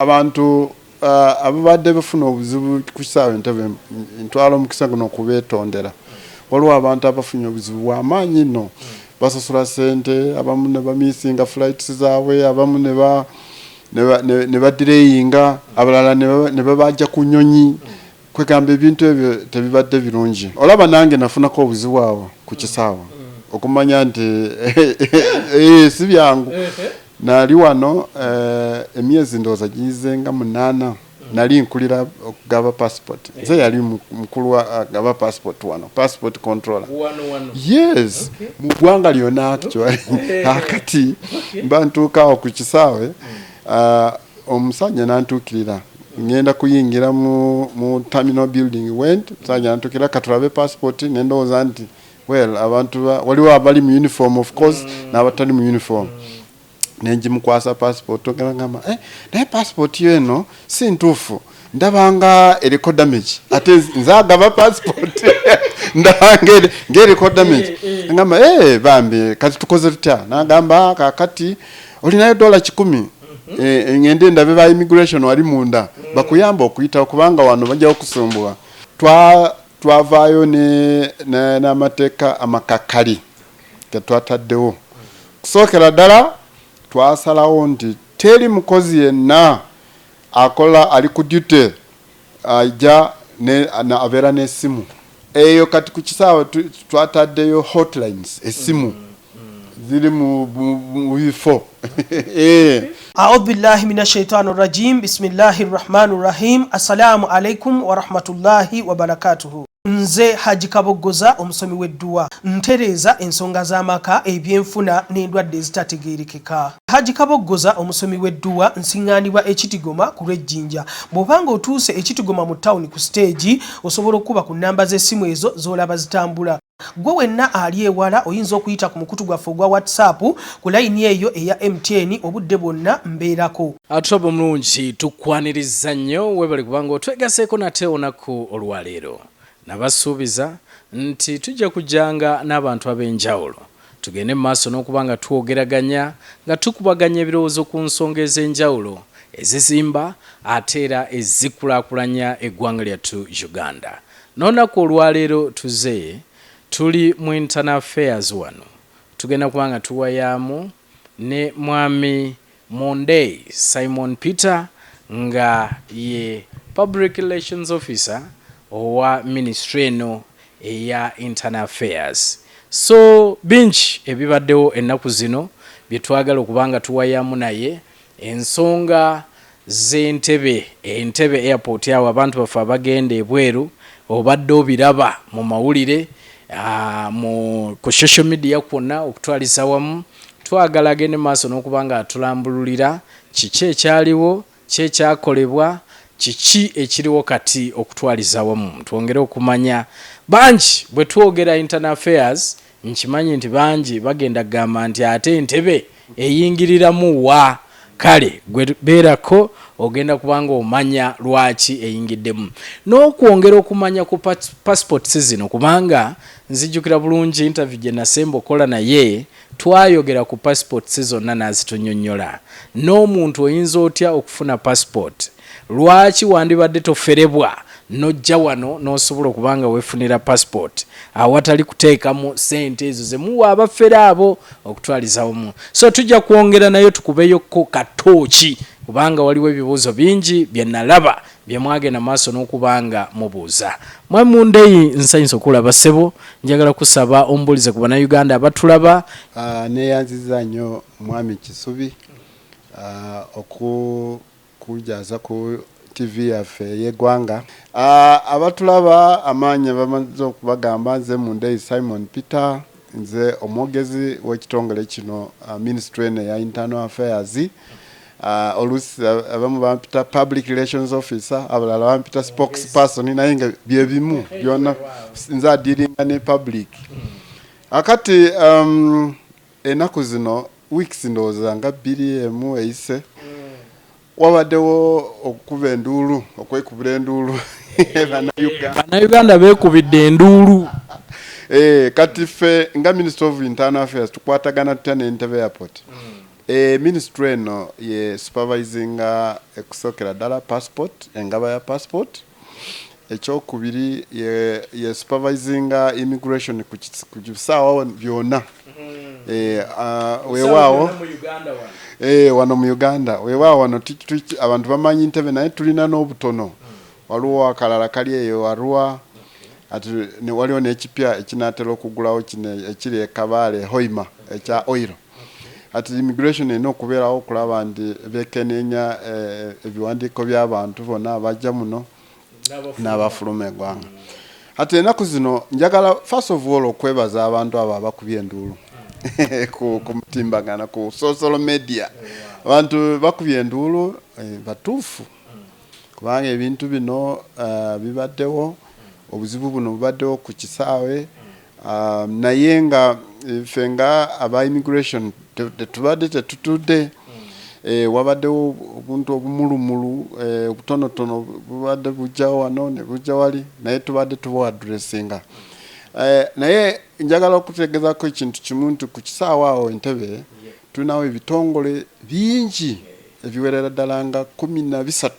Abantu ababadde bafuna obuzibu ku kisaawe Entebbe, ntwala omukisa guno okubeetondera. Waliwo abantu abafunye obuzibu bw'amaanyi nno, basasula ssente, abamu ne bamisinga flights zaabwe, abamu ne badireyinga, abalala ne babajja ku nnyonyi. Kwegamba ebintu ebyo tebibadde birungi. Olaba nange nafunako obuzibu awo ku kisaawe, okumanya nti si byangu. Nali wano emyezi ndowooza giyize nga 8, nali nkulira okugaba passport. Nze yali mukulu agaba passport wano, passport controller. Yes, mu ggwanga lyonna actually. Akati mba ntuukaawo ku kisaawe, omusajja nantuukirira, ngenda kuyingira mu terminal building went, omusajja nantuukirira, "Katulabe passport." Nendowooza nti well, abantu waliwo abali mu uniform, of course, n'abatali mu uniform. Nengimukwasa passport, ogamba, "Eh, naye passport yo eno si ntuufu, ndabanga eriko damage." Ate nze agaba passport, ndabanga ng'eriko damage. Ngamba, "Eh, bambi, kati tukoze tutya?" Nagamba, "Kakati olinayo $100? Eh, ngende ndabe ba immigration wali munda bakuyamba okuyitawo, kubanga wano bajja okusumbuwa." Twavaayo n'amateeka amakakali getwataddewo. Kusookera ddala twasalawo nti teri mukozi yenna akola ali ku duty ajja abeera n'essimu eyo. Kati ku kisaawe twataddeyo hotlines, essimu ziri mu bifo. Audhu billahi min ashaitani rajim, bismillahi rrahmani rrahim. Assalamu alaikum warahmatullahi wabarakatuhu. Nze Haji Kaboggoza, omusomi w'edduwa, ntereeza ensonga z'amaka, ebyenfuna n'endwadde ezitategeerekeka. Haji Kaboggoza, omusomi w'edduwa, nsiŋŋaanibwa Ekitigoma ku lw'Ejjinja. Bw'obanga otuuse Ekitigoma mu tawuni ku siteegi, osobola okuba ku nnamba z'essimu ezo z'olaba zitambula. Gwe wenna ali ewala oyinza okuyita ku mukutu gwaffe ogwa WhatsApp ku layini eyo eya MTN, obudde bwonna mbeerako. Atutoba omulungi, tukwaniriza nnyo, webale kubanga otwegaseeko nate olunaku olwaleero. Nabasuubiza nti tujja kujjanga n'abantu ab'enjawulo, tugende mu maaso n'okuba nga twogeraganya, nga tukubaganya ebirowoozo ku nsonga ez'enjawulo ezizimba ate era ezikulaakulanya eggwanga lyattu Uganda. N'olunaku olwaleero tuze tuli mu internal affairs wano, tugenda kuba nga tuwayaamu ne Mwami Monday Simon Peter, nga ye public relations officer owa ministry eno eya internal affairs. So bingi ebibaddewo ennaku zino bye twagala okuba nga tuwayamu naye. Ensonga z'Entebe, Entebe airport awo, abantu baffe abagenda ebweru, obadde obiraba mu mawulire, ku social media kwonna. Okutwaliza wamu twagala agende maaso n'okuba nga atulambululira kiki ekyaliwo, ki ekyakolebwa, kiki ekiriwo kati. Okutwaliza wamu twongere okumanya. Bangi bwe twogera internal affairs, nkimanyi nti bangi bagenda kugamba nti ate Entebe eyingiriramu wa? Kale gwe beerako, ogenda kubanga omanya lwaki eyingiddemu n'okwongera okumanya ku passports zino, kubanga nzijjukira bulungi interview gye nasemba okola naye, twayogera ku passports zonna n'azitunyonnyola, n'omuntu oyinza otya okufuna passport, lwaki wandibadde toferebwa n'ojja wano n'osobola okuba nga weefunira passport awatali kuteekamu sente ezo zemuwa abafere abo. Okutwaliza wamu, so tujja kwongera nayo tukubeyoko katooki, kubanga waliwo ebibuuzo bingi bye nalaba bye mwagenda maaso n'okuba nga mubuuza. Mwami Mundeyi, nsanyusa okulaba ssebo. Njagala kusaba ombuulize ku Bannayuganda abatulaba. Neeyanziza nnyo Mwami Kisubi okujaza ku TV yaffe ey'eggwanga. Abatulaba, amaanyi bamaze okubagamba, nze Mundeyi Simon Peter, nze omwogezi w'ekitongole kino, ministry eno eya internal affairs. Oluusi abamu bampita public relations officer, abalala bampita spokesperson, naye nga byebimu byonna, nze adiringa ne public. Akati ennaku zino, weeks ndowooza nga 2 emu eyise, wabaddewo okukuba enduulu, okwekubira enduulu Bannayuganda. Bannayuganda beekubidde enduulu. Eh, kati ffe nga Minister of Internal Affairs tukwatagana tutya n'Entebe airport? Ministry eno ye supervisinga ekusookera ddala passport, engaba ya passport. Ekyokubiri ye supervisinga immigration ku kisaawa byonna. Weewaawo wano mu Uganda, weewaawo wano abantu bamanyi Ntebe, naye tulina n'obutono. Waliwo akalala kali eyo Arua, ati waliwo n'ekipya ekinaatera okugulawo kino ekiri e Kabale Hoima ekya oil. Ati immigration erina okubeerawo okulaba nti bekeneenya ebiwandiiko by'abantu bonna abajja muno n'abafuluma eggwanga. Ati ennaku zino njagala first of all okwebaza abantu abo abakubye enduulu ku mutimbagano, ku social media. Abantu bakubye enduulu batuufu, kubanga ebintu bino bibaddewo, obuzibu buno bubaddewo ku kisaawe, naye nga ffe nga aba immigration tetubadde tetutudde. Wabaddewo obuntu obumulumulu obutonotono bubadde bujja wano ne bujja wali, naye tubadde tuba addressinga. Naye njagala okutegezaako ekintu kimu nti ku kisaawe awo Entebbe tulinawo ebitongole bingi ebiwerera ddala nga 13.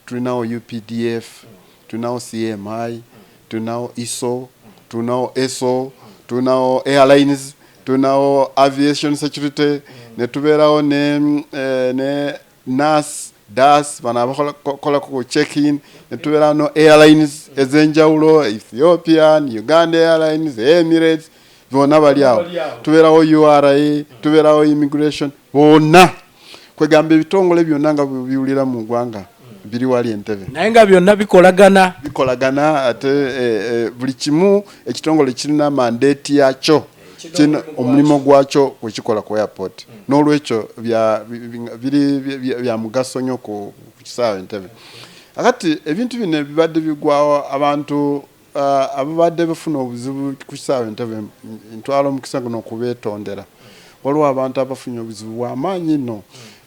Tulinawo UPDF, tulinawo CMI, tulinawo ISO, tulinawo ESO, tulinawo airlines, tulinawo aviation security, ne tubeerawo ne NAS, DAS, bano abakola ku check in, ne tubeerawo no airlines ez'enjawulo, Ethiopian, Uganda Airlines, Emirates, bonna bali awo. Tubeerawo URA, tubeerawo immigration, bonna kwegamba ebitongole byonna nga biwulira mu ggwanga biri wali Entebbe. Naye nga byonna bikolagana. Bikolagana, ate buli kimu ekitongole kirina mandate yakyo, kino omulimu gwakyo wekikola ku airport. N'olwekyo biri bya mugaso nnyo ku kisaawe Entebbe. Akati ebintu bino bibadde bigwawo, abantu ababadde bafuna obuzibu ku kisaawe Entebbe, ntwala omukisa guno okubeetondera. Waliwo abantu abafunye obuzibu bw'amaanyi nno,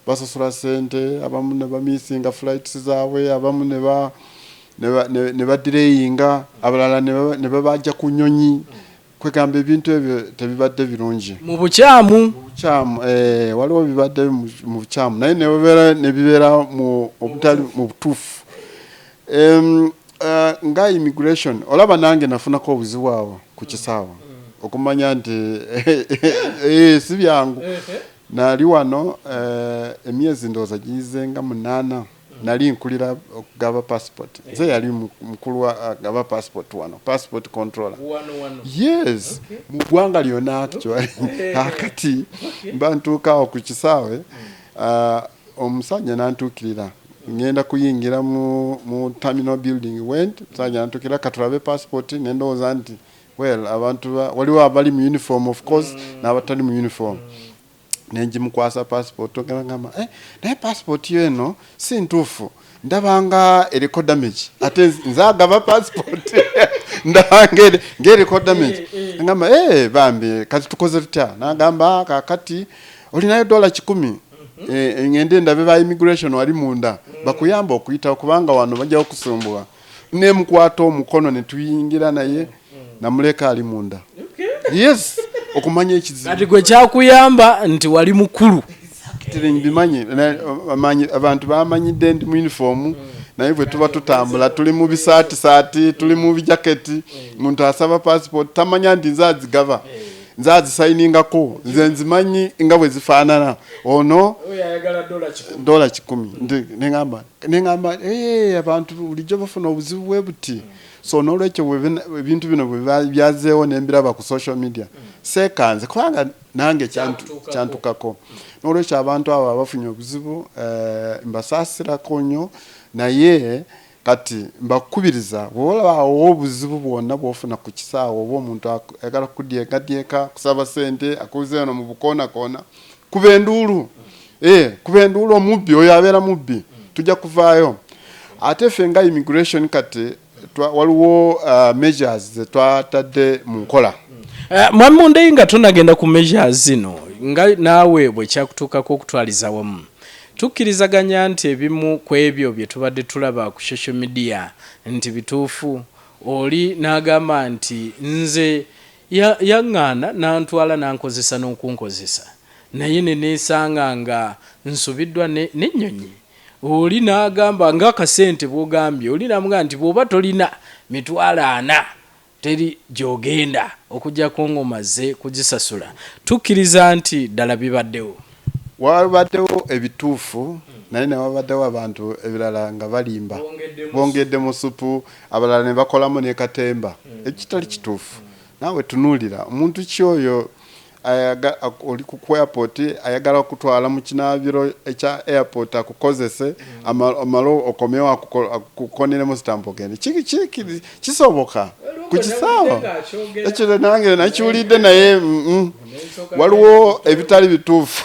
basasula sente, abamu ne bamissinga flights zaabwe, abamu ne badelayinga, abalala ne babajja ku nnyonyi. Kwegamba ebintu ebyo tebibadde birungi. Mu bukyamu. Bukyamu, waliwo bibadde mu bukyamu, naye ne bibeera mu obutali mu butuufu. Nga immigration, olaba nange nafunako obuzibu awo ku kisaawe, okumanya nti si byangu. Nali wano emyezi ndowooza giyize nga 8, nali nkulira okugaba passport. Nze yali mukulu wa gaba passport wano, passport controller. Yes, mu ggwanga lyonna actually. Akati mba ntuukaawo ku kisaawe, omusajja nantuukirira, ngenda kuyingira mu terminal building went, omusajja nantuukirira, katulabe passport. Nendowooza nti well, abantu waliwo abali mu uniform, of course, n'abatali mu uniform. Nenjimukwasa passport, ogamba, naye passport yo eno si ntuufu, ndabanga eriko damage. Ate nze agaba passport, ndaba ng'eriko damage. Ngamba, bambi, kati tukoze tutya? Nagamba, kakati olinayo $100, ngende ndabe ba immigration wali munda bakuyamba okuyitawo, kubanga wano bajja okusumbuwa. Nemukwata omukono ne tuyingira, naye namuleka ali munda. Yes, okumanya ekizibu. Kati gwe kyakuyamba nti wali mukulu. Mbimanyi, abantu bamanyidde ndi mu uniform, naye bwe tuba tutambula tuli mu bisaati saati, tuli mu bijaketi. Muntu asaba passport tamanya nti nze azigaba, nze azisayiningako, nze nzimanyi nga bwe zifaanana. Ono $100. Neŋamba abantu bulijjo bafuna obuzibu bwe buti. So n'olwekyo ebintu bino bwe byazeewo nembiraba ku social media, seekanze, kubanga nange kyantukako. N'olwekyo abantu abo abafunye obuzibu mbasaasirako nnyo, naye kati mbakubiriza, bwolabaawo obuzibu bwonna bwofuna ku kisaawe, oba omuntu ayagala kudyegadyeka kusaba sente, akuze eno mu bukoonakona, kuba enduulu, kuba enduulu. Omubbi oyo abeera mubbi, tujja kuvaayo. Ate ffe nga immigration kati waliwo measures zetwatadde mu nkola. Mwami Mundeyi, nga tonagenda ku measures zino, nga naawe bwe kyakutuukako, okutwaliza wamu tukkirizaganya nti ebimu ku ebyo bye tubadde tulaba ku social media nti bituufu? Oli n'agamba nti nze yaŋŋaana n'antwala n'ankozesa n'okunkozesa. Naye ne neesanga nga nsubiddwa n'ennyonyi. Oli n'agamba ng'akasente bw'ogambye, oli n'amugamba nti bw'oba tolina 40,000 teri gy'ogenda okuggyako ng'omaze kugisasula. Tukkiriza nti ddala bibaddewo? Wabaddewo ebituufu, naye ne wabaddewo abantu ebirala nga balimba, bongeddemu supu, abalala ne bakolamu ne katemba, ekitali kituufu. Naawe tunuulira omuntu ki oyo oli ku airport ayagala okutwala mu kinaabiro ekya airport akukozese, amale okomewo akukoneremu sitampu ogende. Kisoboka ku kisaawe ekyo? Nange nakiwulidde, naye waliwo ebitali bituufu.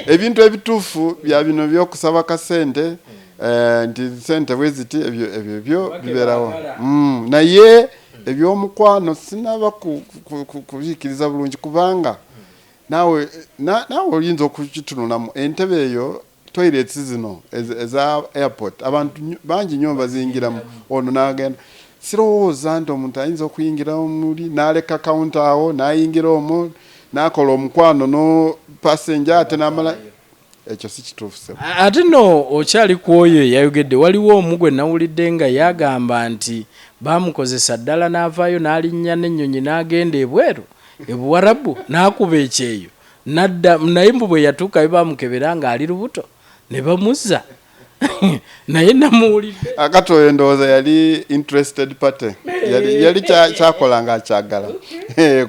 Ebintu ebituufu bya bino byokusaba kasente, nti sente bwe ziti, ebyo byo bibeerawo. Naye ebyomukwano sinaba kubiikiriza bulungi, kubanga naawe oyinza okukitunulamu. Entebe eyo, toilets zino eza airport, abantu bangi nnyo baziyingiramu, ono n'agenda. Sirowooza nti omuntu ayinza okuyingira muli n'aleka counter awo n'ayingira omwo n'akola omukwano no passenger ate n'amala. Ekyo si kituufu. Ate nno okyali ku oyo eyayogedde, waliwo omu gwe nawulidde nga yagamba nti bamukozesa ddala n'avaayo n'alinnya n'ennyonyi n'agenda ebweru ebuwarabu n'akuba ekyeyo nadda, naye mbu bwe yatuukayo bamukebera ng'ali lubuto ne bamuzza. Naye namuwulidde. Akati oyo ndowooza yali interested party, yali kyakola nga akyagala.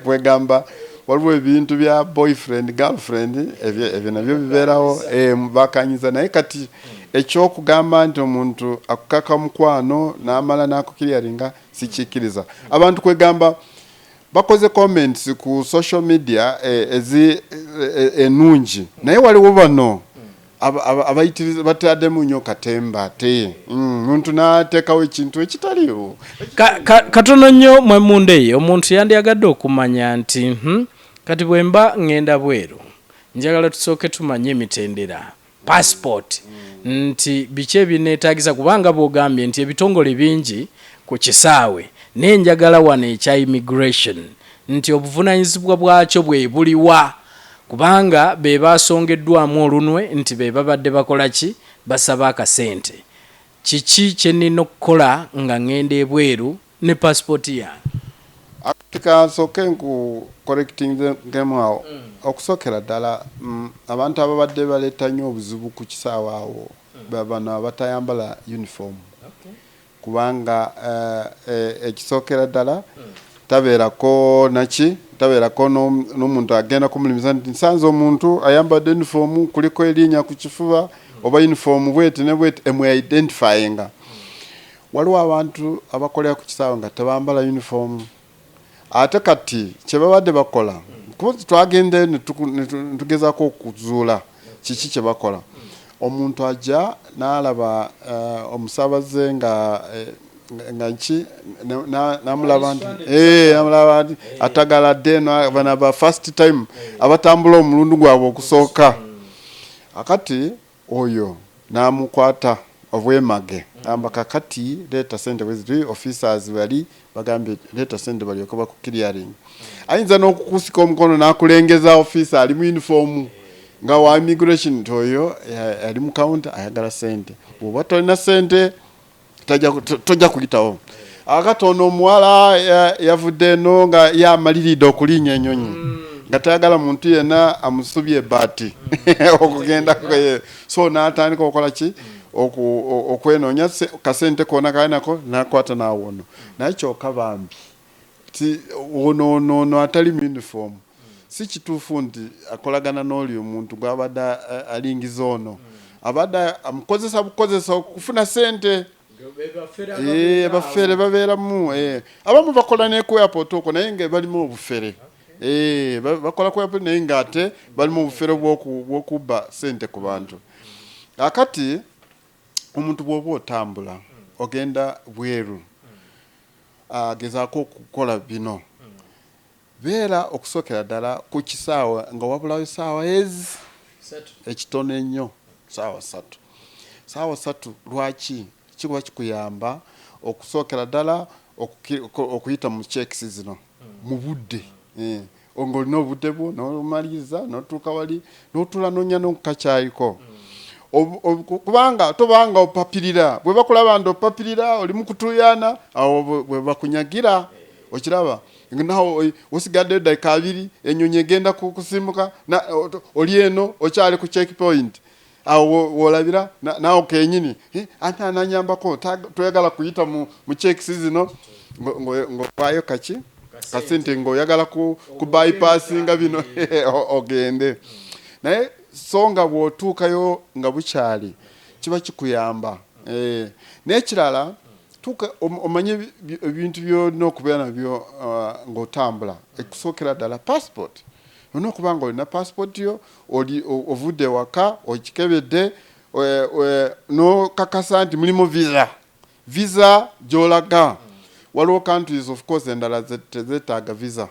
Kwegamba waliwo ebintu bya boyfriend girlfriend, ebyo nabyo bibeerawo, bakanyiza. Naye kati ekyokugamba nti omuntu akukaka mukwano n'amala n'akukiryaringa, sikikkiriza. Abantu kwegamba bakoze comments ku social media ezi enungi, naye waliwo bano abayitiriza, bataddemu nnyo katemba, ate muntu n'ateekawo ekintu ekitaliiwo. Katono nnyo mwe munda eyo omuntu yandyagadde okumanya nti kati bwe mba ŋŋenda bweru, njagala tusooke tumanye emitendera, passport, nti biki ebineetagisa, kubanga bw'ogambye nti ebitongole bingi ku kisaawe, naye njagala wano ekya immigration nti obuvunaanyizibwa bwakyo bwe buliwa, kubanga be basongeddwamu olunwe nti be babadde bakola ki, basaba akasente. Kiki kye nnina okukola nga ŋŋenda ebweru ne pasipooti yange? Ati kansooke nku correctingemu awo. Okusookera ddala, abantu ababadde baleeta nnyo obuzibu ku kisaawe awo bano abatayambala uniform, kubanga ekisookera ddala tabeerako naki, tabeerako n'omuntu agenda kumulimisa nti nsanze omuntu ayambadde uniform kuliko erinnya ku kifuba oba uniform bweti ne bweti emwe identifyinga. Waliwo abantu abakolera ku kisaawe nga tebambala uniform, ate kati kyebabadde bakola, kuba twagendeyo ne tugezaako okuzuula kiki kye bakola. Omuntu ajja n'alaba omusaabaze nga nki namulaba nti namulaba nti atagaladde eno, bano ba first time abatambula omulundi gwabwe okusooka. Akati oyo n'amukwata obwemage, amba kakati leeta sente bweziti, officers bali bagambye leeta sente balyoke bakukiryaringa. Ayinza n'okukusika omukono n'akulengeza officer ali mu uniform nga wa immigration nti oyo ali mu counter ayagala sente, bw'oba tolina sente tojja kuyitawo. Akati ono omuwala yavudde eno nga yamaliridde okulinnya ennyonyi nga tayagala muntu yenna amusubye ebbaati okugenda, so n'atandika okukola ki, okwenoonya kasente kona kalinako nakwata nawono. Naye kyokka bambi ti ono ono ono atali mu uniform si kituufu nti akolagana n'oli omuntu gwabadde alingiza. Ono abadde amukozesa bukozesa okufuna sente. Abafere babeeramu, abamu bakola ne ku airport okwo, naye nga balimu obufere. Bakola ku airport naye nga ate balimu obufere bw'okubba sente ku bantu. Akati omuntu bw'oba otambula ogenda bweru, gezaako okukola bino: beera okusookera ddala ku kisaawe nga wabulayo saawa ezi ekitono ennyo saawa 3. Saawa 3 lwaki? Kikuba kikuyamba okusookera ddala okuyita mu checks zino mu budde. Ng'olina obudde bwo n'omaliriza n'otuuka wali n'otuula n'onywa n'okukakyayiko. Kubanga tobanga opapirira, bwe bakulaba nti opapirira oli mu kutuuyaana, awo bwe bakunyagira. Okiraba nawe osigaddeyo ddakiika 2, ennyonyi egenda kusimbuka, oli eno okyali ku check point, awo wolabira naawe kenyini, ate ananyambako, toyagala kuyita mu checks zino ng'owaayo kaki kasente ng'oyagala ku bypassinga bino ogende. Naye so nga bw'otuukayo nga bukyali kiba kikuyamba. N'ekirala, tuuka omanye ebintu byolina okubeera nabyo ng'otambula. Ekusookera ddala passport. Olina okuba nga olina passport yo, oli ovudde ewaka okikebedde, n'okakasa nti mulimu visa gy'olaga. Waliwo countries of course endala tezeetaaga visa,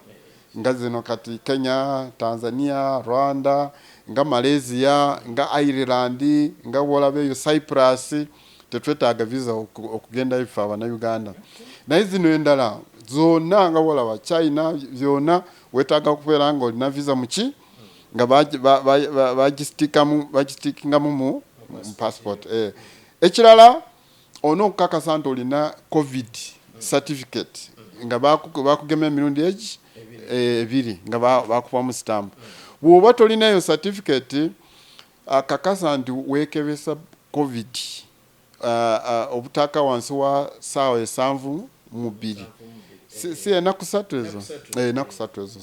nga zino kati Kenya, Tanzania, Rwanda, nga Malaysia, nga Ireland, nga bwolaba eyo Cyprus, tetwetaaga visa okugendayo ife Abannayuganda. Naye zino endala zonna nga bwolaba China, byonna weetaaga okubeera nga olina visa muki nga bagistickingamu mu passport. Ekirala, olina okukakasa nti olina COVID certificate nga bakugema emirundi egi ebiri nga bakubamu stamp. Bw'oba tolinayo certificate, kakasa nti weekebesa COVID obutaka wansi wa saawa 72, si enaku 3 ezo, enaku 3 ezo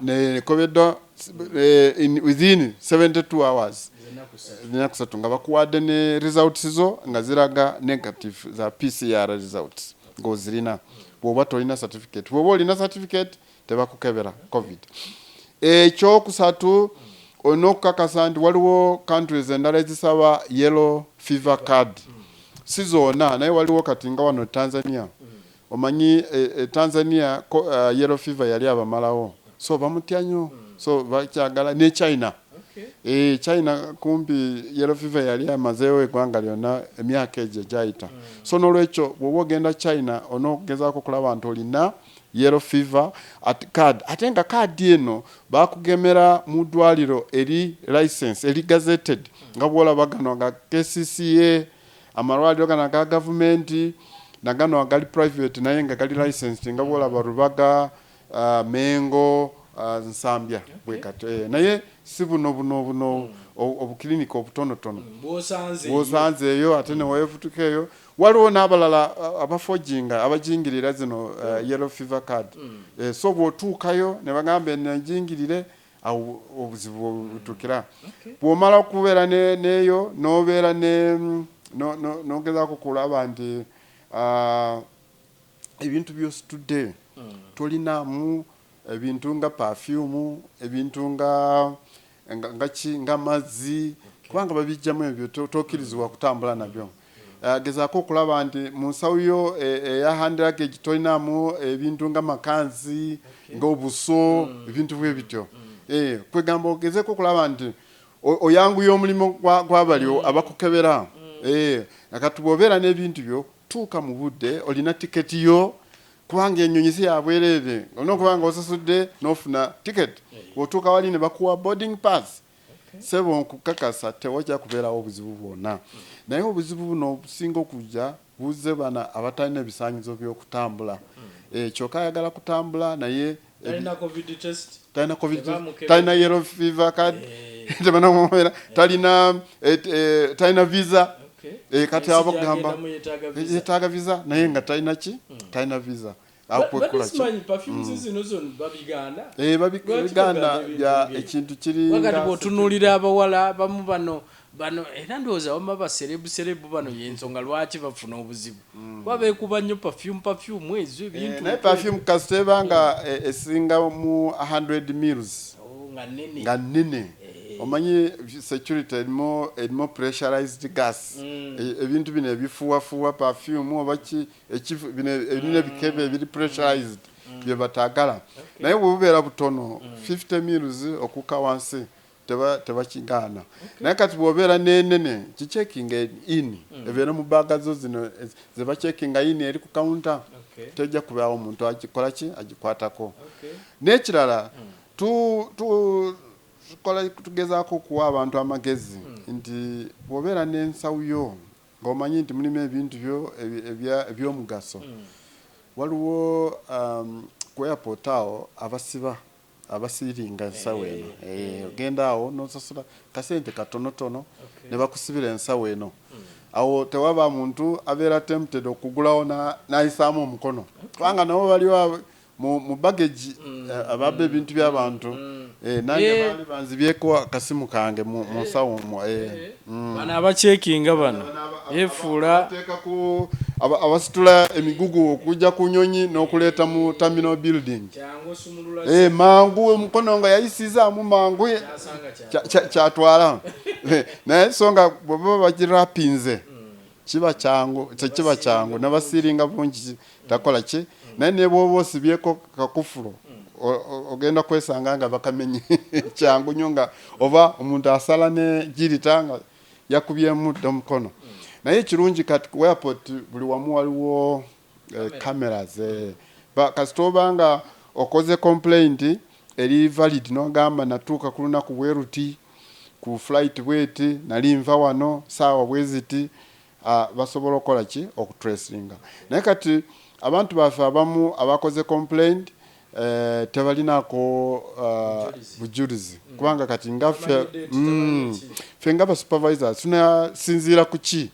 nekobeddwa within 72 hours, enaku 3, nga bakuwadde ne results zo nga ziraga negative za PCR results ng'ozirina. Bw'oba tolina certificate, bw'oba olina certificate tebakukebera COVID. Ekyokusatu, olina okukakasa nti waliwo countries endala ezisaba yellow fever card, si zonna, naye waliwo kati nga wano Tanzania. Omanyi Tanzania yellow fever yali abamalawo, so bamutya nnyo, so bakyagala. Ne China, China kumpi yellow fever yali amazeewo eggwanga lyonna emyaka egyo egyayita. So n'olwekyo bw'oba ogenda China onoogezaako okulaba nti olina yellow fever at card, ate nga kaadi eno bakugemera mu ddwaliro eri license, eri gazetted, nga bwolaba gano nga KCCA, amalwaliro gano aga gavumenti nagano agali private naye nga gali licensed, nga bwolaba Rubaga, Mengo, Nsambya bwe kati, naye si buno buno buno obukilinika obutonotono bwosanze eyo ate neweefutuka eyo. Waliwo n'abalala abafojinga abajingirira zino yellow fever card. So bw'otuukayo ne bagamba nejingirire, awo obuzibu butuukira. Bw'omala okubeera neeyo n'obeera n'ogezaako kulaba nti ebintu by'ositudde tolinaamu ebintu nga perfume, ebintu nga ki, nga mazzi, kubanga babijjamu ebyo, tokkirizibwa kutambula nabyo. Gezaako okulaba nti mu nsawo yo eya hand luggage tolinaamu ebintu nga makanzi, nga obuso, ebintu bwe bityo. Kwegamba ogezeeko okulaba nti oyanguya omulimu gw'abali abakukebera. Kati bw'obeera n'ebintu byo, tuuka mu budde, olina tiketi yo, kubanga ennyonyi si yabwereere, olina okuba nga osasudde n'ofuna tiketi. Bw'otuuka wali ne bakuwa boarding pass, sebo nkukakasa tewajja kubeerawo obuzibu bwonna. Naye obuzibu buno obusinga okujja buze bana abatalina ebisaanyizo by'okutambula, kyokka ayagala kutambula naye talina COVID, talina yellow fever card, tebanamumera, talina visa. Kati abo gamba yetaaga visa naye nga talina ki, talina visa. Babigaana ekintu kiri. Wakati bw'otunuulira abawala abamu bano bano, era ndowooza wamma baceleb celeb bano, yensonga lwaki bafuna obuzibu, kuba beekuba nnyo perfume, perfume ezo ebintu. Naye perfume kasita eba nga esinga mu 100 mils nga nnene, omanyi security erimu pressurized gas, ebintu bino ebifuwafuwa perfume oba ki bino ebirina ebikebe ebiri pressurized bye bataagala. Naye bwe bubeera butono, 50 mils okukka wansi, tebakigaana. Naye kati bw'obeera n'enene, kicheckinga in, ebeere mu baaga zo zino ze bacheckinga in eri ku counter. Tejja kubaawo omuntu agikola ki, agikwatako. N'ekirala, tukola, tugezaako okuwa abantu amagezi nti bw'obeera n'ensawo yo ng'omanyi nti mulimu ebintu byo eby'omugaso, waliwo ku airport awo abasiba, abasiiringa ensawo eno. Ogenda awo n'osasula kasente katonotono ne bakusibira ensawo eno. Awo tewaba muntu abeera tempted okugulawo n'ayisaamu omukono, kubanga nabo baliwo mu baggage ababba ebintu by'abantu. Nange baali banzibyeko akasimu kange mu nsawo omwo. Bano abacekinga bano yefuula Abateeka ku abasitula emigugu okujja ku nyonyi n'okuleeta mu terminal building. Mangu omukono nga yayisizaamu mangu kyatwala. Naye so nga bwe baba bagirapinze kiba kyangu, tekiba kyangu, nabasiiringa bulungi, takola ki. Naye ne bw'oba osibyeko kakufulo, ogenda kwesanga nga bakamenye kyangu nnyo, nga oba omuntu asala ne girita nga yakubyemu dda omukono. Naye ekirungi kati ku airport buli wamu waliwo cameras. Kasita oba nga okoze complaint eri valid, n'ogamba natuuka ku lunaku bwe ruti ku flight bweti, nali nva wano saawa bwe ziti, basobola okukola ki, okutracinga. Naye kati abantu baffe abamu abakoze complaint tebalinaako bujulizi, kubanga kati nga ffe nga ba supervisors tunasinziira ku ki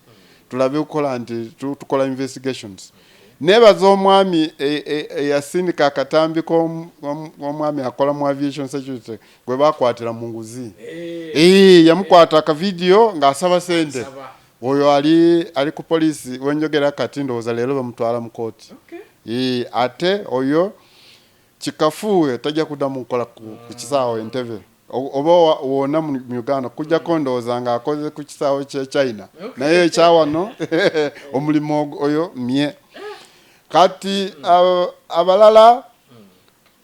tulabe okukola nti tukola investigations. Nebaza omwami eyasindika akatambi k'omwami akola mu aviation security gwe bakwatira mu nguzi. Yamukwata akavidiyo ng'asaba sente. Oyo ali ku poliisi wenjogera kati, ndowooza leero bamutwala mu kooti. Ate oyo kikafuuwe tajja kuddamu kukola ku kisaawe Entebbe oba wonna mu Uganda, kujjako ndowooza ng'akoze ku kisaawe kye China, naye ekyawano omulimu oyo mye. Kati abalala,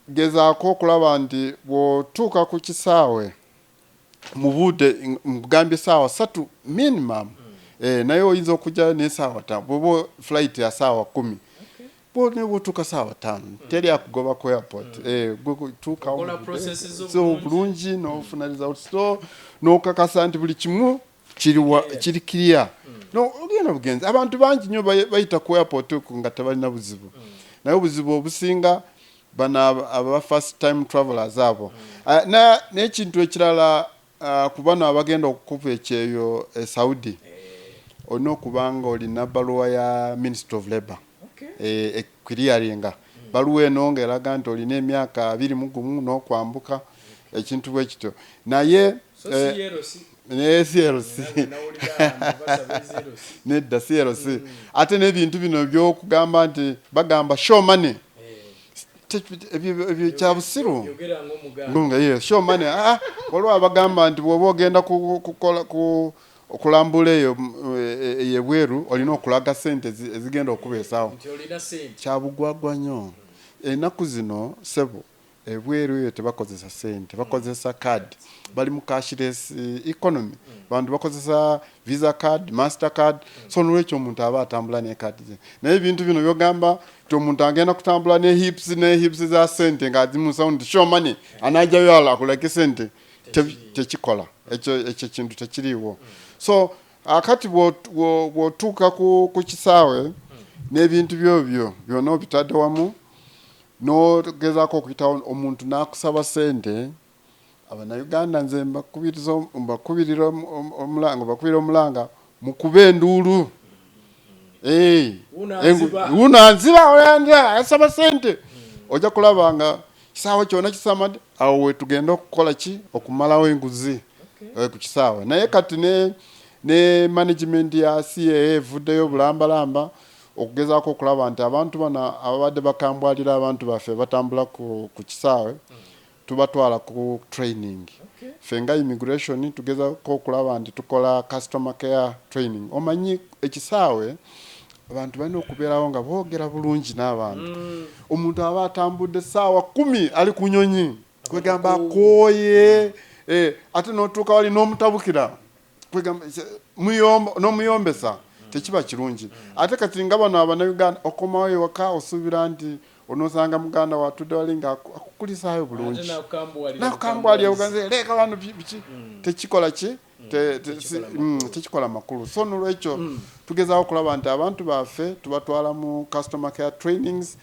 gezaako okulaba nti bw'otuuka ku kisaawe mu budde, nkugambye 3:00 minimum, naye oyinza okujjayo n'esaawa 5. Bwoba flight ya 10:00, ne bwotuuka 5:00, teri akugoba ku airport. Gwe tuukawo Okola mu budde. Processes zo So bulungi n'ofuna results, so n'okakasa nti buli kimu kiri clear. No ogenda bugenzi. Abantu bangi nnyo bayita ku airport okwo nga tebalina buzibu, naye obuzibu obusinga bano aba first time travelers abo. N'ekintu ekirala, ku bano abagenda okukuba ekyeyo e Saudi, olina okuba nga olina baluwa ya Ministry of Labour eclearinga baluwa eno ng'eraga nti olina emyaka 21 n'okwambuka, ekintu bwe kityo. Naye So si LC. Ne CLC. Nawulira abantu basaba LC. Nedda, CLC. Ate n'ebintu bino byokugamba nti bagamba show money, ebyo kyabusiru. Yogera ng'omuganda. Nga ye show money, waliwo abagamba nti bw'oba ogenda kukola okulambula eyo ebweru, olina okulaga sente ezigenda okubeesaawo. Nti olina sente. Kyabugwagwa nnyo. Ennaku zino, sebo, ebweru eyo tebakozesa sente, bakozesa card. Bali mu cashless economy. Bantu bakozesa Visa card, Master card. So nolwekyo omuntu aba atambula ne card ze. Naye ebintu bino byogamba nti omuntu agenda kutambula ne heaps ne heaps za sente ng'azimusawo nti show money, anajjayo akuleke sente, tekikola. Ekyo kintu tekiriiwo. So akati bw'otuuka ku kisaawe n'ebintu byobyo byonna obitadde wamu, n'ogezaako okuyitawo, omuntu n'akusaba sente, Abannayuganda nze mbakubirira omulanga, mbakubira omulanga, mukube enduulu. Wuno anziba. Wuno anziba, oyanja asaba sente. Ojja kulaba nga kisaawe kyonna kisamadde. Awo wetugenda okukola ki, okumalawo enguzi ku kisaawe. Naye kati ne management ya CAA evuddeyo bulambalamba okugezaako okulaba nti abantu bano ababadde bakambwalira abantu baffe batambula ku kisaawe, tubatwala ku training. Ffe nga immigration tugezaako okulaba nti tukola customer care training. Omanyi ekisaawe abantu balina okubeerawo nga boogera bulungi n'abantu. Omuntu aba atambudde 10:00 ali ku nyonyi, kwegamba akooye, ate n'otuuka wali n'omutabukira, kwegamba n'omuyombesa. Tekiba kirungi. Ate kati nga bano Abannayuganda, okomawo ewaka osuubira nti onosanga muganda watudde wali nga akukulisaayo bulungi, nakukambuwalira buganzi, leeka bano biki. Tekikola ki? Tekikola makulu. So nolwekyo tugezaako okulaba nti abantu baffe tubatwala mu customer care trainings.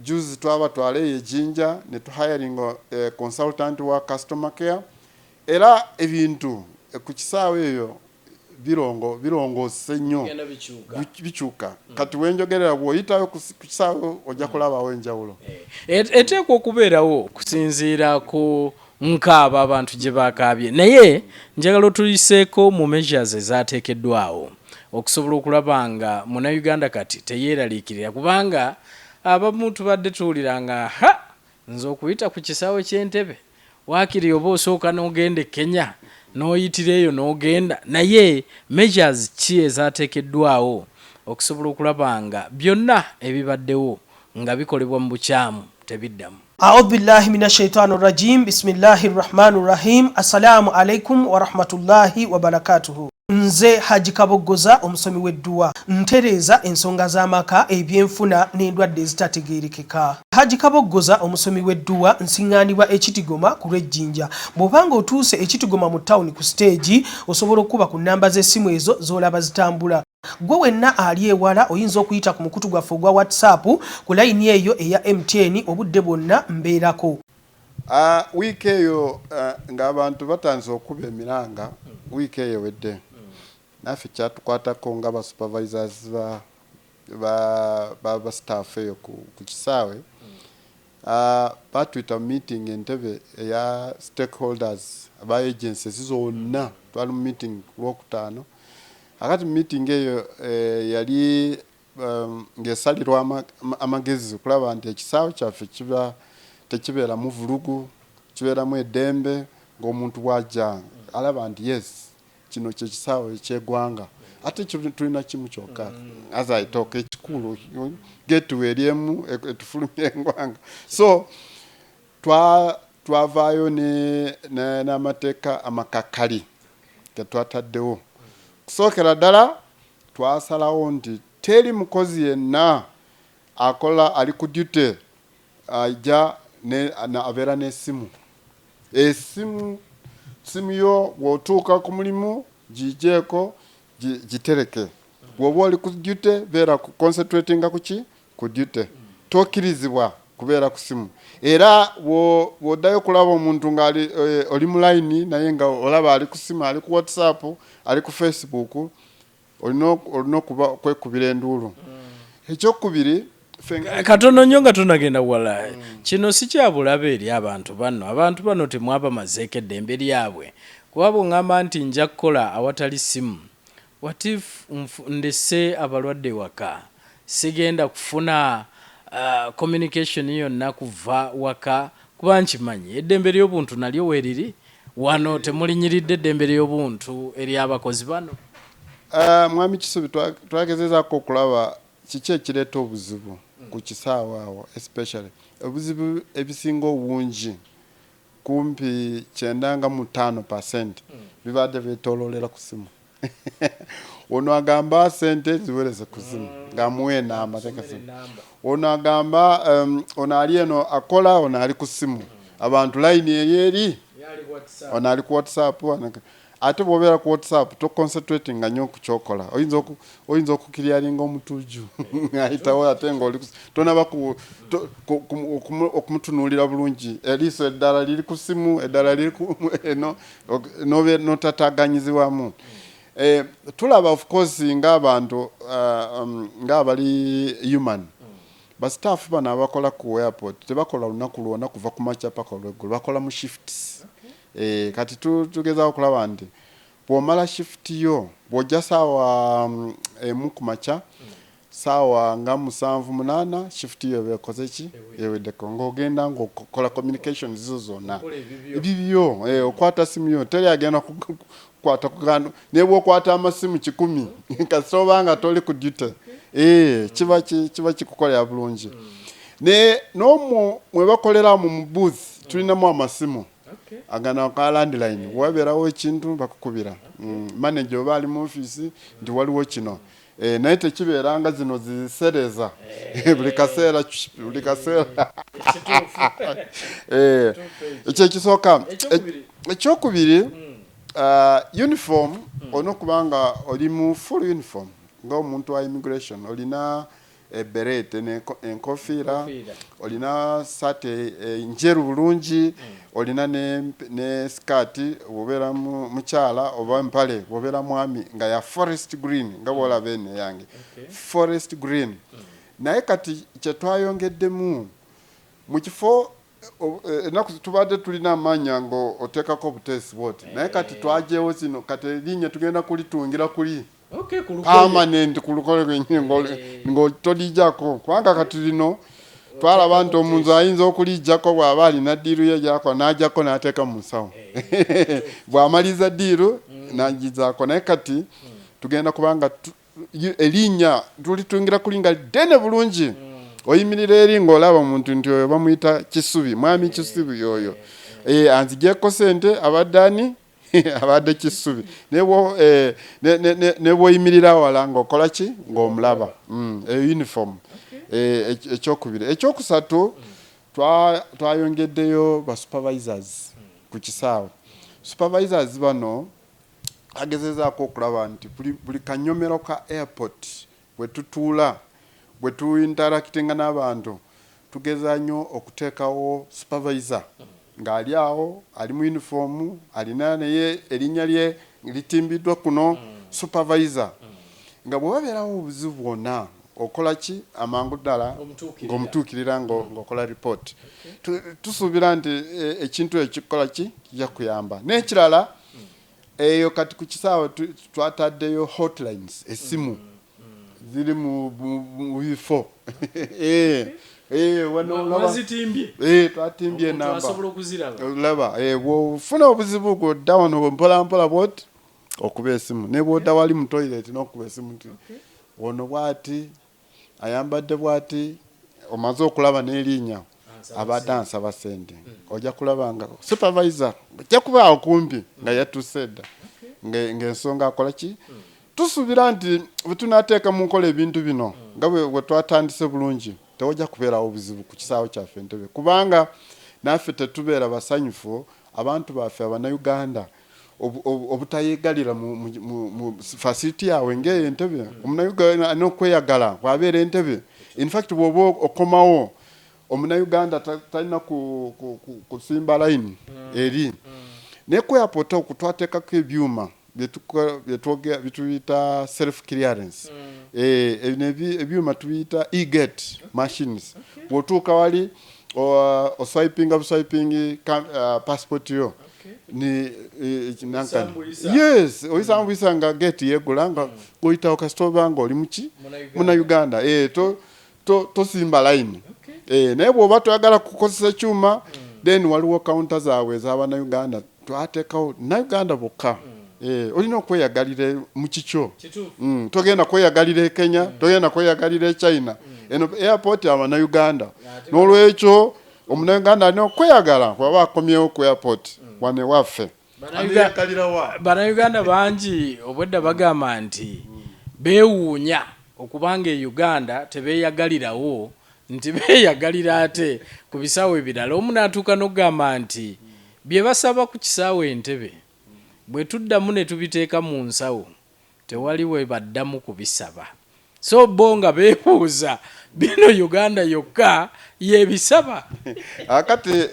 Juzi twabatwala eyo ejinja ne tuhiringa consultant wa customer care, era ebintu ku kisaawe eyo birongoose nnyo, bikyuka. Kati wenjogerera, bw'oyitayo ku kisaawe ojja kulabawo enjawulo. Eteekwa okubeerawo kusinziira ku nkaaba abantu gye bakaabye, naye njagala otuyiseeko mu measures ezaateekeddwawo okusobola okulaba nga Munnayuganda kati teyeeraliikirira, kubanga abamu tubadde tuwulira nga ha, nze okuyita ku kisaawe ky'Entebe waakiri oba osooka n'ogenda e Kenya n'oyitira eyo n'ogenda. Naye measures ki ezaateekeddwawo okusobola okulaba nga byonna ebibaddewo nga bikolebwa mu bukyamu tebiddamu? Audhu billahi min ashaitani rajim, bismillahi rrahmani rrahim. Assalamu alaikum warahmatullahi wabarakatuhu. Nze Haji Kaboggoza, omusomi w'edduwa, ntereeza ensonga z'amaka, ebyenfuna n'endwadde ezitategeerekeka. Haji Kaboggoza, omusomi w'edduwa, nsiŋŋaanibwa Ekitigoma ku lw'Ejjinja. Bw'obanga otuuse Ekitigoma mu tawuni ku siteegi, osobola okukuba ku nnamba z'essimu ezo z'olaba zitambula. Gwe wenna ali ewala oyinza okuyita ku mukutu gwaffe ogwa WhatsApp ku layini eyo eya MTN, obudde bwonna mbeerako. Wiiki eyo ng'abantu batandise okukuba emiranga, wiiki eyo ewedde, naffe kyatukwatako nga ba supervisors ba staff eyo ku kisaawe. Batuyita mu meeting Entebe eya stakeholders aba agencies zonna. Twali mu meeting ku Lwokutaano. Akati mu meeting eyo yali ng'esalirwa amagezi okulaba nti ekisaawe kyaffe kiba tekibeeramu vulugu, kibeeramu eddembe, ng'omuntu bw'ajja alaba nti yes, kino kyekisaawe ekyeggwanga, ate tulina kimu kyokka. As I talk, ekikulu gateway eri emu etufulumya eggwanga. So twavaayo n'amateeka amakakali getwataddewo. Kusookera ddala twasalawo nti teri mukozi yenna akola ali ku duty ajja abeera n'essimu. Esimu, simu yo bw'otuuka ku mulimu gijeeko, gitereke. Bw'oba oli ku duty, beera concentratinga ku ki? Ku duty. Tokkirizibwa kubeera ku simu. Era bw'oddayo okulaba omuntu nga oli mu layini naye nga olaba ali ku simu, ali ku WhatsApp, ali ku Facebook, olina okuba kwekubira enduulu. Ekyokubiri, Katono nnyo nga tonagenda wala, kino si kya bulabe eri abantu bano? Abantu bano temwabamazeeko eddembe lyabwe? Kuba bw'oŋŋamba nti nja kukola awatali simu, what if ndese abalwadde waka, sigenda kufuna communication yonna kuva waka? Kuba nkimanyi eddembe ly'obuntu nalyo weeriri wano, temulinyiridde eddembe ly'obuntu ery'abakozi bano? Mwami Kisubi, twagezezaako okulaba kiki ekireeta obuzibu ku kisaawe awo. Especially obuzibu ebisinga obungi, kumpi 95% bibadde byetooloolera ku simu. Ono agamba sente ziwereze ku simu, ng'amuwa enamba, teka simu. Ono agamba ono ali eno akola, ono ali ku simu. Abantu layini eri eri, ono ali ku WhatsApp. Ate bw'obeera ku WhatsApp toconcentratinga nnyo ku kyokola, oyinza okukiryalinga omutuuju ayitawo, ate nga oli tonaba okumutunuulira bulungi, eriiso eddala liri ku simu, eddala liri ku eno, notataganyizibwamu. Tulaba of course ng'abantu, ng'abali human, ba staff bano abakola ku airport tebakola lunaku lwonna kuva ku makya paka olweggulo, bakola mu shifts. Kati tugezaako okulaba nti bw'omala shift yo, bw'ojja saawa 1 ku makya, saawa nga 7, 8, shift yo eba ekoze ki? Eweddeko, ng'ogenda ng'okola communication zo zonna ebibyo. Okwata simu yo, teri agenda kukwata kugano, naye bw'okwata amasimu 100, kasita oba nga toli ku duty, kiba kikukolera bulungi. Ne n'omwo mwe bakolera mu booth tulinamu amasimu. Agano ka landline, wabeerawo ekintu bakukubira. Manager oba ali mu ofiisi nti waliwo kino. Naye tekibeera nga zino zisereza buli kaseera, buli kaseera. Ekyo ekisooka. Ekyokubiri, uniform. Olina okuba nga oli mu full uniform ng'omuntu wa immigration. Olina eberete enkofiira, olina saati enjeru bulungi, olina ne sikaati bw'obeera mukyala, oba empale bw'obeera mwami, nga ya forest green nga bw'olaba eno eyange, forest green. Naye kati kyetwayongeddemu, mu kifo ennaku tubadde tulina amaanya nga oteekako obuteesi bwoti, naye kati twagyewo zino. Kati erinnya tugenda kulitungira kuli permanent ku lukole lwennyini, ng'otolijjako, kubanga kati lino twalaba nti omuntu ayinza okulijjako bw'aba alina deal ye gyakola, n'ajjako n'ateeka mu nsawo, bw'amaliza deal n'agizaako. Naye kati tugenda kubanga erinnya tulitungira kuli nga ddene bulungi, oyimirira eri ng'olaba omuntu nti oyo bamuyita Kisubi, mwami Kisubi oyo. Anzigyeko sente abadde ani? Abadde Kisubi. Ne bw'oyimirira wala ng'okola ki? Ng'omulaba. Eyo uniform. Ekyokubiri. Ekyokusatu, twayongeddeyo ba supervisors ku kisaawe. Supervisors bano agezezaako okulaba nti buli kanyomero ka airport bwe tutuula, bwe tuinteractinga n'abantu, tugeza nnyo okuteekawo supervisor ng'ali awo, ali mu uniform, alina naye erinnya lye litimbiddwa kuno, supervisor, nga bwe wabeerawo obuzibu bwonna okola ki? Amangu ddala ng'omutuukirira, ng'okola report. Tusuubira nti ekintu ekyo kikola ki? Kijja kuyamba. N'ekirala, eyo kati ku kisaawe twataddeyo hotlines, essimu ziri mu bifo. Twatimbye enamba, laba bwofuna obuzibu gwodda wano mpola mpola bwoti okuba esimu, ne bwodda wali mu toilet n'okuba esimu nti ono bwati ayambadde bwati, omaze okulaba n'erinnya, abadde ansaba sente. Ojja kulaba nga supervisor ojja kubaawo kumpi nga yatuuse dda ng'ensonga akola ki. Tusuubira nti bwe tunaateeka mu nkola ebintu bino nga bwe twatandise bulungi, tewajja kubeerawo obuzibu ku kisaawe kyaffe Entebe, kubanga naffe tetubeera basanyufu abantu baffe Abannayuganda obutayegalira mu facility yaabwe ng'eyo Entebe. Omunnayuganda alina okweyagala bw'abeera Entebe. In fact, bw'oba okomawo, omunnayuganda talina kusimba line eri. Naye ku airport okwo twateekako ebyuma byetuyita self clearance. Ebino ebyuma tubiyita e-gate machines. Bw'otuuka wali oswipinga buswipingi passport yo ni nankani, yes, oyisambuyisa nga gate yegula nga oyitawo, kasita oba nga oli muki? Munnayuganda. Tosimba line. Naye bw'oba toyagala kukozesa ekyuma, then waliwo counter zaabwe ez'abannayuganda, twateekawo Uganda bokka. Olina okweyagalira mu kikyo. Togenda kweyagalira e Kenya, togenda kweyagalira e China. Eno airport Abannayuganda, n'olwekyo Omunnayuganda alina okweyagala bw'aba akomyewo ku airport wano ewaffe. Bannayuganda bangi obwedda bagamba nti beewuunya okubanga e Uganda tebeeyagalirawo, nti beeyagalira ate ku bisaawe ebirala. Omu n'atuuka n'okugamba nti bye basaba ku kisaawe Entebe bwe tuddamu ne tubiteeka mu nsawo, tewali we baddamu kubisaba. So bo nga beebuuza, bino Uganda yokka y'ebisaba? Akati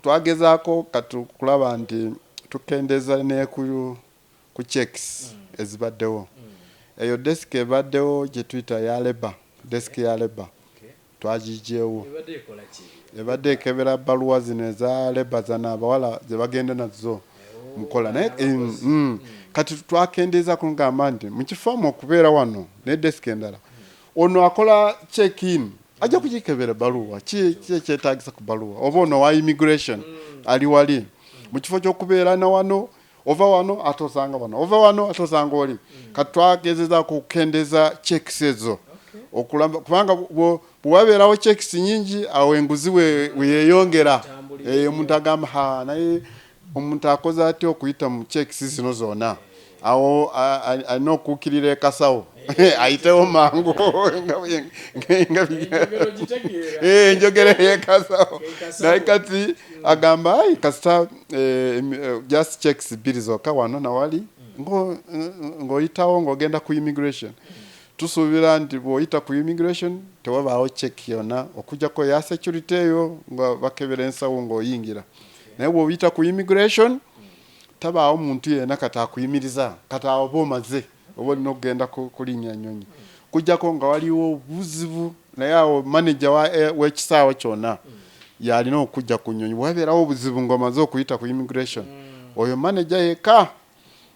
twagezaako kati kulaba nti tukendeeza ne ku checks ezibaddewo. Eyo desk ebaddewo gye tuyita ya labour, desk ya labour twagigyewo. Ebadde ekebera bbaluwa zino eza labour, zano abawala ze bagenda nazo mukola. Naye kati twakendeeza kugamba nti mu kifo mu okubeera wano ne desk endala, ono akola check in ajja kugikebera ebbaluwa, ki ekyetaagisa ku bbaluwa, oba ono wa immigration ali wali, mu kifo ky'okubeera na wano, ova wano ate osanga wano, ova wano ate osanga oli. Kati twagezezaako okukendeeza checks ezo okulamba, kubanga bwe wabeerawo checks nyingi, awo enguzi we yeeyongera. Omuntu agamba ha, naye omuntu akoze atya okuyita mu checks zino zonna? Awo alina okuukirira ekasawo ayitewo mangu. Enjogera eyekasawo. Naye kati agamba, ai, kasita just checks bbiri zokka wano nawali, ng'oyitawo ng'ogenda ku immigration. Tusuubira nti bw'oyita ku immigration tewabaawo check yonna okujjako ya security eyo nga bakebera ensawo ng'oyingira. Naye bw'oyita ku immigration tabaawo muntu yenna kati akuyimiriza. Kati awo oba omaze, oba olina okugenda kulinnya nnyonyi, kujjako nga waliwo obuzibu. Naye awo manager w'ekisaawe kyonna yalina okujja ku nnyonyi. Bwabeerawo obuzibu ng'omaze okuyita ku immigration, oyo manager yekka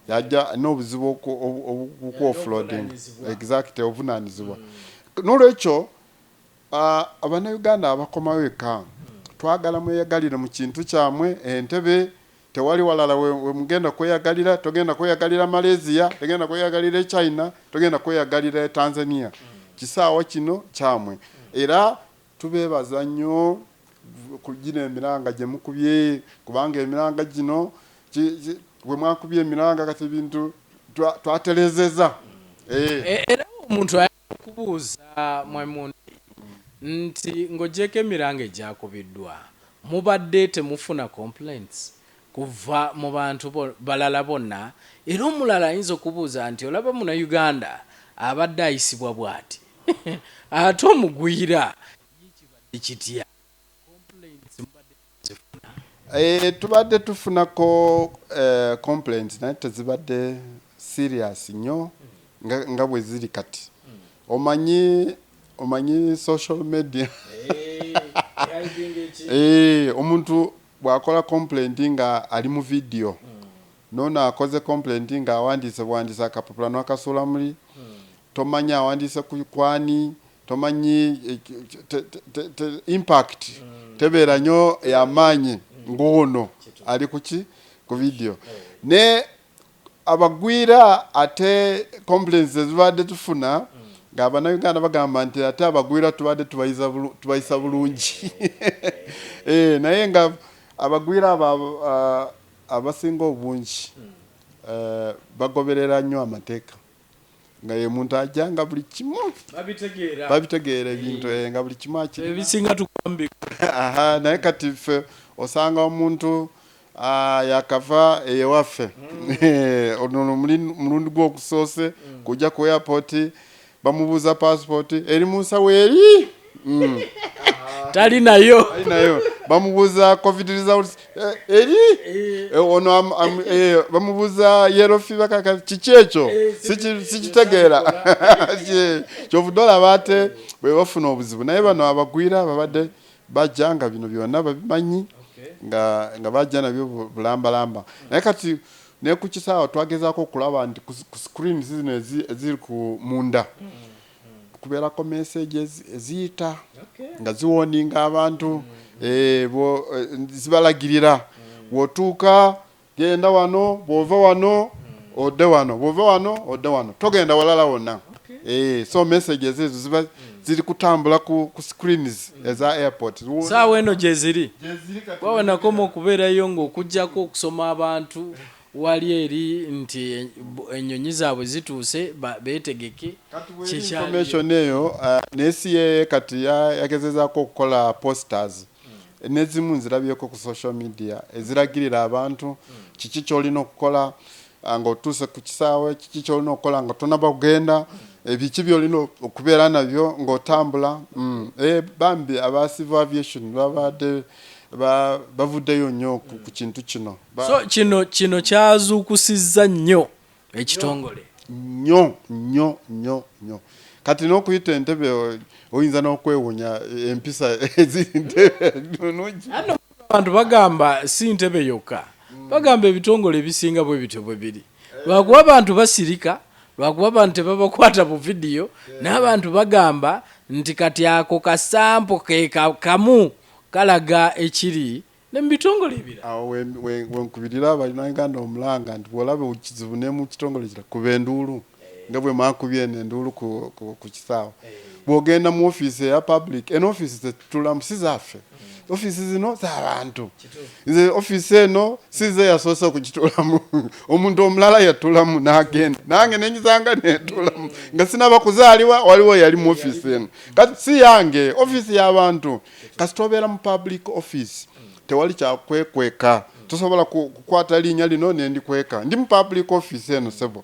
yajja n'obuzibu oku offloading. Exact, obuvunanyizibwa. Nolwekyo Abannayuganda abakomawo eka, twagala mweyagalire mu kintu kyamwe Entebe. Tewali walala we mugenda kweyagalira. Togenda kweyagalira Malaysia, togenda kweyagalira China, togenda kweyagalira Tanzania. Kisaawa kino kyamwe. Era tubeebaza nnyo kugina emiranga gye mukubye, kubanga emiranga gino bwe mwakubye emiranga, kati ebintu twaterezeza. Era omuntu ayagala okubuuza mwemundi nti ng'ogyeko emiranga egyakubiddwa, mubadde temufuna complaints kuva mu bantu balala bonna? Era omulala ayinza okubuuza nti olaba Munnayuganda abadde ayisibwa bw'ati, ate omugwira ye kibadde kitya? Complaints mubadde zifuna? Tubadde tufunako complaints, naye tezibadde serious nnyo nga bwe ziri kati. Omanyi social media, omuntu bw'akola complaint nga ali mu video, nono akoze complaint nga awandiise buwandiise akapapula n'akasuula muli, tomanyi awandiise ku kwani, tomanyi impact tebeera nnyo yamaanyi ng'ono ali kuki ku video. Ne abagwira ate complaints ezibadde tufuna ng'Abannayuganda bagamba nti ate abagwira tubadde tubayisa bulungi. Naye nga abagwira abo abasinga obungi bagoberera nnyo amateeka, nga ye muntu ajja nga buli kimu babitegeera. Babitegeera ebintu, nga buli kimu akirina. Ebisinga tukwambi. Aha, naye kati ffe osanga omuntu yakava ewaffe, ono mulundi gwokusoose kujja ku airport, bamubuuza passport eri mu nsawo eri. Tali nayo. Ali nayo. Bamubuuza COVID results eri. Ono bamubuuza yellow fever, kaka kiki ekyo? Sikitegeera. Kyovudde olaba ate bwe bafuna obuzibu. Naye bano abagwira babadde bajja nga bino byonna babimanyi, nga bajja nabyo bulambalamba. Naye kati ne ku kisaawa twagezaako okulaba nti ku screens zino eziri ku munda kubeerako messages eziyita nga ziwarninga abantu, zibalagirira: bw'otuuka genda wano, bw'ova wano odde wano, bw'ova wano odde wano, togenda walala wonna. So messages ezo ziba ziri kutambula ku screens eza airport. Saawa eno gyeziri? Gyeziri kati. Wawe nakoma okubeerayo ng'okuggyako okusoma abantu wali eri nti ennyonyi zaabwe zituuse, beetegeke. Kati bweri Kyekyali. Information eyo ne CAA kati yagezezaako okukola posters, nezimu nzirabyeko ku social media, eziragirira abantu kiki kyolina okukola ng'otuuse ku kisaawe, kiki kyolina okukola nga tonaba kugenda, biki byolina okubeera nabyo ng'otambula. Bambi aba civil aviation babadde bavuddeyo nnyo ku kintu kino. So kino kyazuukusizza nnyo ekitongole. Nnyo nnyo nnyo nnyo. Kati n'okuyita Entebe oyinza n'okwewunya empisa eziri Ntebe nungi. Ano abantu bagamba si Ntebe yokka, bagamba ebitongole ebisinga bwe bityo bwe biri, lwakuba abantu basirika, lwakuba abantu tebabakwata bu vidiyo. Naye abantu bagamba nti kati ako kasampo ke kamu kalaga ekiri ne mu bitongole ebirala. Awo wenkubirira Abannayuganda omulanga nti bw'olaba ekizibu ne mu kitongole kira, kuba enduulu nga bwe mwakubye eno enduulu ku kisaawe. Bw'ogenda mu ofiisi eya public, eno ofiisi zetutulamu si zaffe. Ofiisi zino z'abantu. Nze ofiisi eno size yasoose okugituulamu, omuntu omulala yatuulamu n'agenda, nange nenjizanga netuulamu nga sinaba kuzaalibwa, waliwo yali mu ofiisi eno. Kati si yange, ofiisi y'abantu. Kasita obeera mu public office, tewali kyakwekweka. Tosobola kukwata linnya lino nendikweka. Ndi mu public office eno, sebo.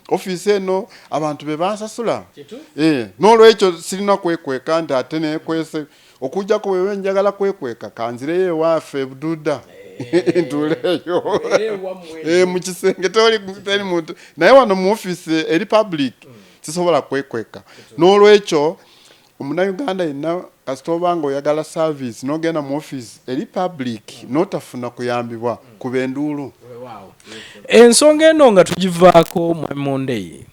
Ofiisi eno abantu be bansasula. N'olwekyo sirina kwekweka nti ate nekwese. Okujjako wewe njagala kwekweka, kanzireyo ewaffe Bududa ntuuleeyo mu kisenge, teri muntu. Naye wano mu ofiisi eri public sisobola kwekweka. N'olwekyo omunnayuganda yenna, kasita oba nga oyagala service n'ogenda mu ofiisi eri public n'otafuna kuyambibwa, kuba enduulu. Ensonga eno nga tugivaako, Mwami Mundeyi,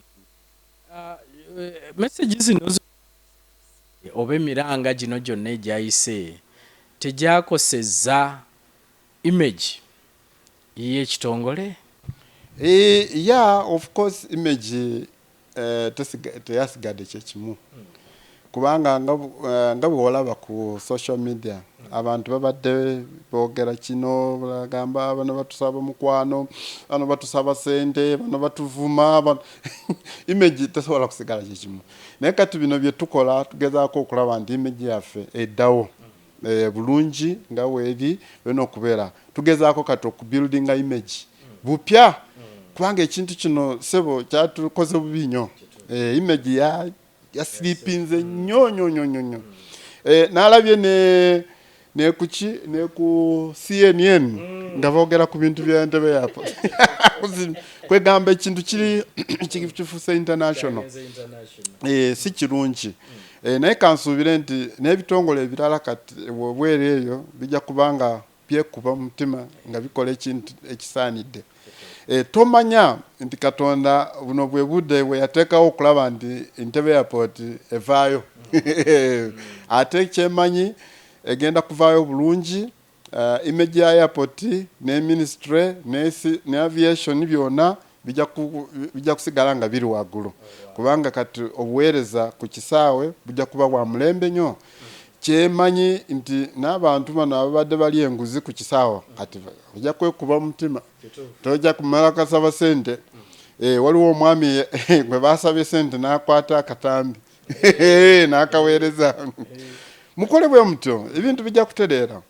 message zino oba emiranga gino gyonna egyayise tegyakosezza image y'ekitongole? Yeah, of course, image teyasigadde kyekimu, kubanga nga bwe walaba ku social media, abantu babadde boogera kino, bagamba bano batusaba mukwano, bano batusaba sente, bano batuvuma. Image tesobola kusigala kyekimu. Naye kati bino bye tukola, tugezaako okulaba nti image yaffe eddawo bulungi nga weeri olina okubeera. Tugezaako kati okubuildinga image bupya, kubanga ekintu kino, sebo, kyatukoze bubi nnyo. Image yasiripinze nnyo nnyo nnyo nnyo nnyo. Nalabye ne kuki, ne ku CNN nga boogera ku bintu bya Entebbe Airport. Kwegamba ekintu kiri kifuuse international. Si kirungi. Naye kansuubire nti n'ebitongole ebirala kati bwobwera eyo bijja kubanga byekuba mutima nga bikola ekintu ekisaanidde. Tomanya nti Katonda buno bwe budde bwe yateekawo okulaba nti Entebbe Airport evaayo. Ate kyemanyi, egenda kuvaayo bulungi. Image ya airport ne ministry ne aviation byonna bijja kusigala nga biri waggulu, kubanga kati obuweereza ku kisaawe bujja kuba bwa mulembe nnyo. Kyemanyi nti n'abantu bano ababadde bali enguzi ku kisaawe kati ojja kwekuba mutima, tojja kumala kasaba sente. Waliwo omwami gwe basabye sente n'akwata akatambi n'akaweereza. Mukole bwe mutyo, ebintu bijja kutereera.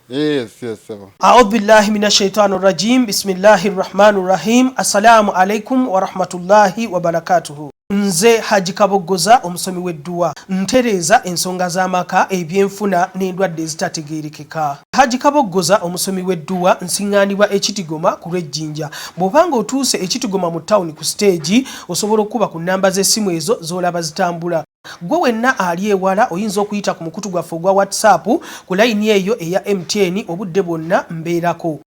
Yes, sebo. Audhu billahi min ashaitani rajim, bismillahi rrahmani rrahim. Assalamu alaikum warahmatullahi wabarakatuhu. Nze Haji Kaboggoza, omusomi w'edduwa. Ntereeza ensonga z'amaka, ebyenfuna n'endwadde ezitategeerekeka. Haji Kaboggoza, omusomi w'edduwa, nsiŋŋaanibwa Ekitigoma ku lw'Ejjinja. Bw'obanga otuuse Ekitigoma mu tawuni ku siteegi, osobola okukuba ku nnamba z'essimu ezo z'olaba zitambula. Gwe wenna ali ewala, oyinza okuyita ku mukutu gwaffe ogwa WhatsApp ku layini eyo eya MTN. Obudde bwonna mbeerako.